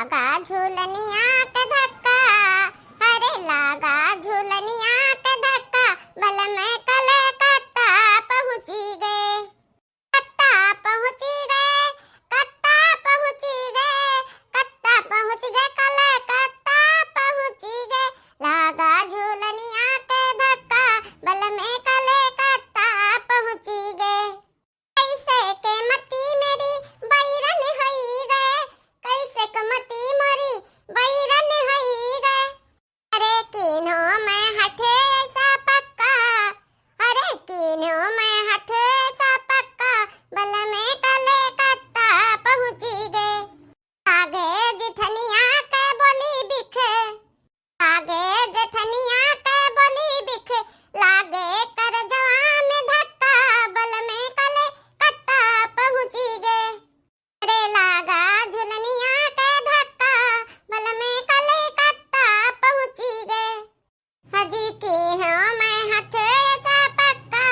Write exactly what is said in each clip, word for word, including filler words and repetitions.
लागा झुलनिया के धक्का, अरे लागा झुलनिया के धक्का, बलम कलकत्ता पहुँची गे। कत्ता पहुँची गे, कत्ता पहुँची गे, कत्ता पहुँची गे, कलकत्ता पहुँची गे। लागा झुलनिया के धक्का, बलम कलकत्ता पहुँची गे। कैसे के मती मेरी बैरन होई गे, कैसे के मती मोरी बैरन होई गे। अरे कीन्हो मैं हठ ऐसा पक्का, अरे कीन्हो मैं हठ ऐसा पक्का, बलम कलकत्ता पहुँची गे। आगे जिठनिया के बोली बिखे, आगे जेठनिया के बोली बिखे, लागे करजवा में धक्का, बलम कलकत्ता पहुँची गे। अरे लागा झुलनिया के धक्का, बलम कलकत्ता पहुँची गे। हजी कीन्हो मैं हठ ऐसा पक्का,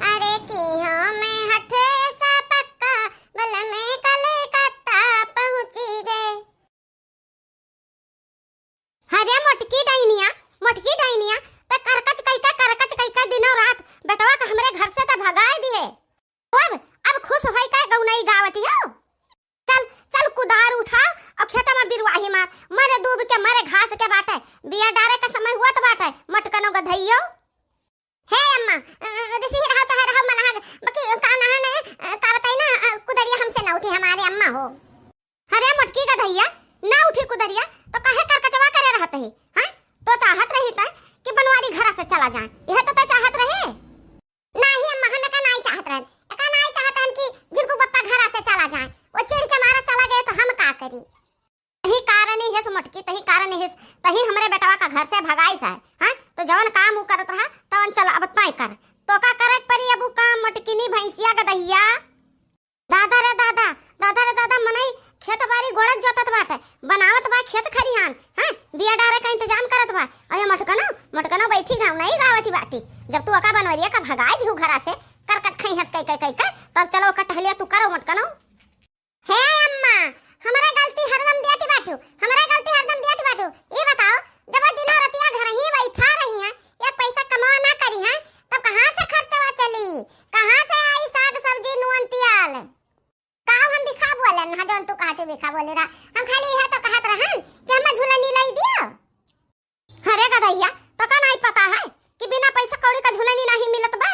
अरे कीन्हो मैं हठ ऐसा पक्का, बलम कलकत्ता पहुँची गे। अरे मोटकी डैनिया, मोटकी डैनिया, त करकच कइका, करकच कइका दिनों रात बेटवा का हमरे घर से त भगाए दिहे। अब, अब खुश होई का गौनई गावत हो? चल, चल कुदार उठाओ अउर खेत में बिरवाही मार, मरे दूब के, मरे घास के बाटे, बिया डारे का समय हुआ त बाटे, मोटकनो गधइयो। हे अम्मा, अ, अ, रिसिही रहा चाहे रहा मलहा, बाकी का नहा ने, अ, का बताई ना, अ, कुदरिया हमसे ना उठी हमारे अम्मा हो। अरे मोटकी गधइया, ना उठी कुदरिया, तो काहे करकचवा करे रहत ही, हाँ? तो चाहत रही तै कि बनवारी घरा से चला जाए, यह तो तै चाहत रहे। नाही अम्मा, हम एका नाही चाहत रहन, एका नाही चाहत रहन कि झिनकू बप्पा घरा से चला जाए, वो चिढ़ के मारा चला गए तो हम का करी? तही कारण ही हेस मोटकी, तही कारण ही हेस, तही हमरे बेटवा का घर से भगाइस है, हाँ? तो जवन काम उ करत रहा, तवन चल अब तै कर। तो का करे के परी अब उ काम मोटकिनी भैंसिया गदहिया? दादा रे दादा, दादा रे दादा, मनई खेत बारी गोड़त जोतत बाटे, बनावत बा खेत खरिहान, हाँ? बिया डारे का इंतजाम करत बा। अरे मोटकनो, मोटकनो बैठी गाँव नहीं गावत ही बाटी। जब तू ओका बनवरिया का भगाई दिहू घरा से, करकच खइहस कइ, कइ, कइ, कइ, तब चलो ओका टहलिया तू करो मोटकनो। हे अम्मा, हमरे गलती हरदम देत बाटू, हमरे गलती हरदम देत बाटू। ई बताओ, जब दिनों रतिया घर ही बैठा रही हैं, एक पैसा कमवा ना करी हैं, तब कहाँ से खर्चवा चली? कहाँ से आई साग सब्जी नून तियाल? का हम बिखा बोले ना, जौन तू कहत बिखा बोले रहा। हम खाली यह तो कहत रहन कि हमें झुलनी लाई दियो। अरे गदहिया, तो का नहीं पता है कि बिना पैसा कौड़ी का झुलनी नहीं मिलत बा?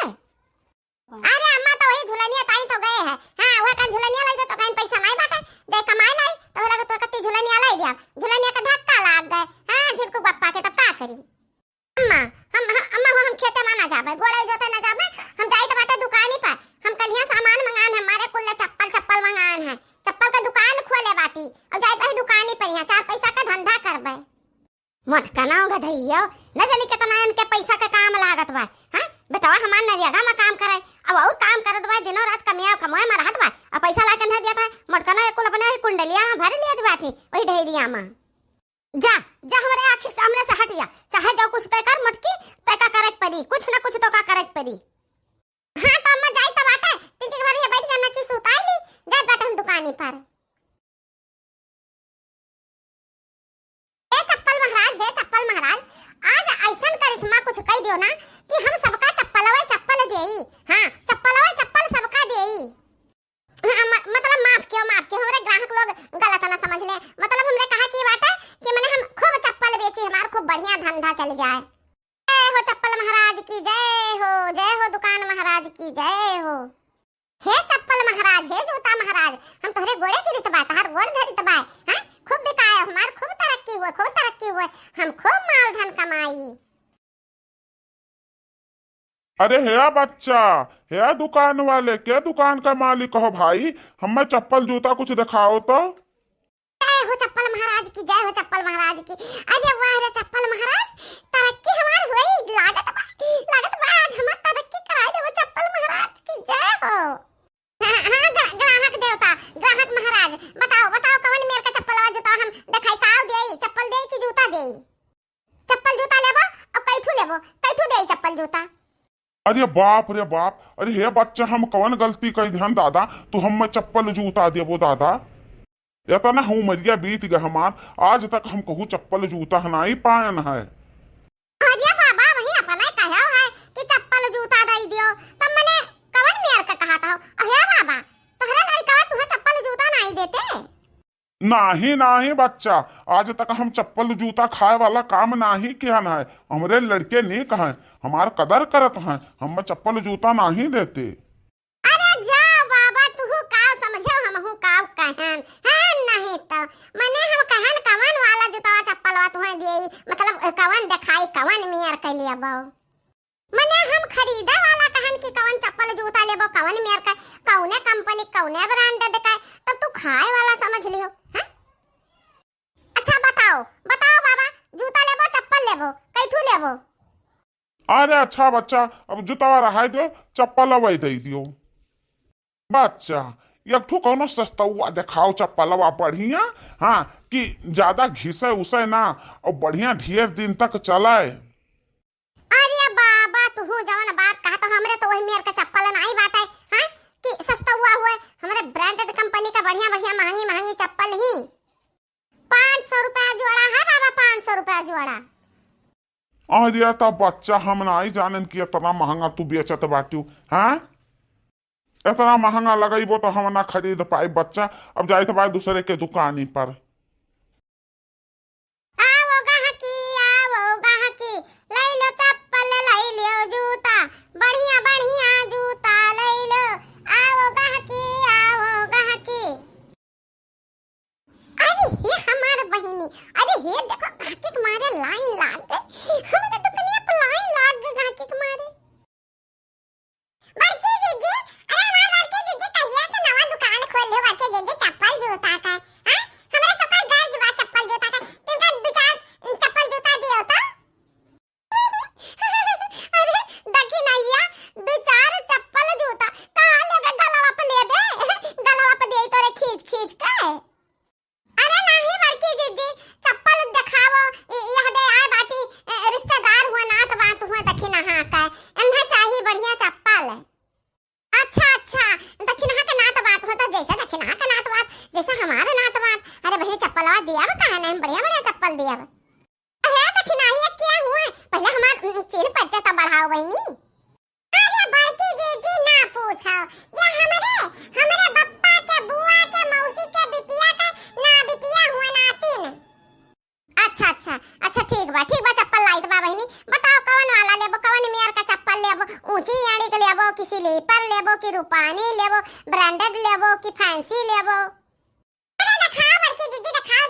अरे अम्मा, तो वही झुलनिया ताई तो गए है। हाँ, वह कन झुलनिया लाई दे तो कहीं पैसा नहीं बाटे, जाए कमाए लाई, तो लगे तो कत्ती झुलनिया लाई दिया, झुलनिया का धक्का लाग गए। हाँ, झिनकू पप्पा के तब का करी? अम्मा, हम, हम, अम्मा हो, हम खेते में ना जाबे, गोड़े जोते ना जाबे, हम जाई तो बाटे दुकानी पर, हम कलिया सामान मंगान है, हमारे कुल्ले चप्पल, चप्पल मंगान है, चप्पल का दुकान खोले बाटी, और जाई भाई दुकानी पर यहाँ चार पैसा का धंधा करबे। मोटकनो गधइयो, न जानी केतना इनके पैसा के काम लागत बा। हाँ, बेटवा हमार नरेगा में काम करे, अब और काम करत बा, दिनों रात कमिया कमोए में रहत बा, और पैसा ला के नहीं देत है। मोटकनो एक कुल अपने वही कुंडलिया में भर लियत बाटी, वही ढेरिया में। जा, जा हमरे आँखी से, हमरे से हट जा, चाहे जो कुछ तय कर मोटकी, तय का करे के पड़ी, कुछ न कुछ तो का करे के पड़ी। हाँ, तो अम्मा जाई तो बाटे, तीन चार बार ये बैठ जाना कि सुताई ली, जात बाटे हम दुकानी पर। हे चप्पल महाराज, हे चप्पल महाराज, आज ऐसन करिश्मा कुछ कह दियो ना कि हम सबका चप्पलवे चप्पल देई। हाँ, चप्पलवे चप्पल सबका देई। हाँ, म-, मतलब माफ कियो, माफ कियो, हमरे ग्राहक लोग गलत ना समझ ले। मतलब हमरे कहा की बात है कि मने हम खूब चप्पल बेची, हमार खूब बढ़िया धंधा चल जाए। जय हो चप्पल महाराज की जय हो, जय हो दुकान महाराज की जय हो। हे चप्पल महाराज, हे जूता महाराज, हम तोहरे गोड़े गिरित बा, तोहर गोड़ धरित बा, हैं? खूब बिकाए, हमार खूब तरक्की हुए, खूब तरक्की हुए, हम खूब माल धन कमाई। अरे हे बच्चा, हे दुकान वाले, के दुकान का मालिक हो भाई? हमें चप्पल जूता कुछ दिखाओ तो। जय हो चप्पल महाराज की, जय हो चप्पल महाराज की। अरे वाह रे चप्पल महाराज, तरक्की हमार हुई, लागत बा, लागत बा आज हमार तरक्की कराई देबो चप्पल महाराज की जय हो। हाँ, हाँ, ग्रा-, ग्राहक देवता, ग्राहक महाराज, बताओ, बताओ कवन मेर का चप्पलवा जूता हम देखाई, का देई, चप्पल देई कि जूता देई? चप्पल जूता लेबो, और कैठू लेबो, कैठू देई चप्पल जूता? अरे बाप रे बाप, अरे हे बच्चा, हम कवन गलती कई दिहन दादा, तू हमें चप्पल जूता देबो दादा? एतना उमरिया बीत गए हमार, आज तक हम कहूँ चप्पल जूता नाहीं पायन है। अरे बाबा, वही अपना ही कहो है कि चप्पल जूता दई दियो, तब मने कवन मेर के कहत हो? अहे बाबा, तोहरे लड़कवा तुहे चप्पल जूता नाहीं देते? नाहीं, नाहीं बच्चा, आज तक हम चप्पल जूता खाए वाला काम नाहीं किहन है। हमरे लड़के नीक हैं, हमार कदर करत हैं, हम चप्पल जूता नाहीं देते। अरे जा बाबा, तुहू का समझो, हमहू का कहन। हाँ, नहीं तो। मने हम कहन कवन वाला जूतवा चप्पलवा तुहें दिए, मतलब कवन देखाई, कवन मेर के लेबो। मने हम खरीदे वाला कहन कि कवन चप्पल जूता लेबो, कवन मेर के, कौने कंपनी, कौने branded के, तब तू खाए वाला समझ लियो, हाँ? अच्छा बताओ, बताओ बाबा, जूता लेबो, चप्पल लेबो, कैथू लेबो? अरे अच्छा बच्चा, अब जूतवा रहाई दियो, चप्पलवा दे दियो। बच्चा, एक ठो कौनो सस्तौआ देखाओ चप्पलवा बढ़िया, हाँ, कि ज्यादा घिसे उसे ना और बढ़िया ढेर दिन तक चले। अरे बाबा, तुहू जवन बात कहा तो हमरे तो वही मेर के चप्पल नाहीं बाटे, हाँ, कि सस्तौआ हुए, हमरे branded कंपनी का बढ़िया बढ़िया महंगी महंगी चप्पल ही। पाँच सौ रुपया जोड़ा है बाबा, पाँच सौ रुपया जोड़ा। अरे त बच्चा, हम नाहीं जानन कि एतना महंगा तू बेचत बाट्यू, हाँ? एतना महंगा लगइबो तो हम ना खरीद पाई बच्चा, अब जाइत बाय दूसरे के दुकानी पर। आओ गहकी, आओ गहकी, लई लो चप्पल, लई लो जूता, बढ़िया बढ़िया जूता लई लो। आओ गहकी, आओ गहकी। अरे हे हमार बहिनी, अरे हे देखो, गहकी के मारे line लाग गए, हमरे दुकनिया पे line लाग गए गहकी के मारे। बड़की जीजी, अरे हमार बड़की जीजी, कहिया से नवा दुकान खोल लियो बड़की जीजी, चप्पल जूता का, हैं? हमरे सबका गर्ज बा चप्पल जूता का, तिनका दू चार चप्पल जूता दियो तो। अरे दखिनहिया, दू चार चप्पल जूता कहाँ लेबे, गलवा पे लेबे, गलवा पे दे तोरे खींच खींच के। अरे नाहीं बड़की जीजी, चप्पल देखावो, इ-, यह दे आए बाटी, ए, रिश्तेदार हुआ, नात बात हुआ, दखिनहा का, इन्हें चाही बढ़िया चप्पल। अच्छा, अच्छा, दखिनहा के नात बात होता, जैसे दखिनहा के नात बात, जैसे हमारे नात बात। अरे बहिनी, चप्पलवा दिया बा, काहे नहीं, बढ़िया बढ़िया चप्पल दिया बा। अहे दखिनहिया, क्या हुआ? पहले हमार, उम, चिन्ह परिचय तो बढ़ाओ बहिनी। अरे बड़की जीजी ना पूछो, ये हमरे, हमरे बप्पा के बुआ के मौसी के बिटिया के ना बिटिया हुआ नातिन। अच्छा, अच्छा, अच्छा, ठीक बा, ठीक बा, चप्पल लाइत बा बहिनी। बताओ कवन वाला लेबो, कवन मेर का चप्पल लेबो, ऊंची एड़ी के लेबो कि slipper लेबो कि रूपानी लेबो, branded लेबो कि fancy लेबो? अरे देखाओ बड़की जीजी, देखाओ,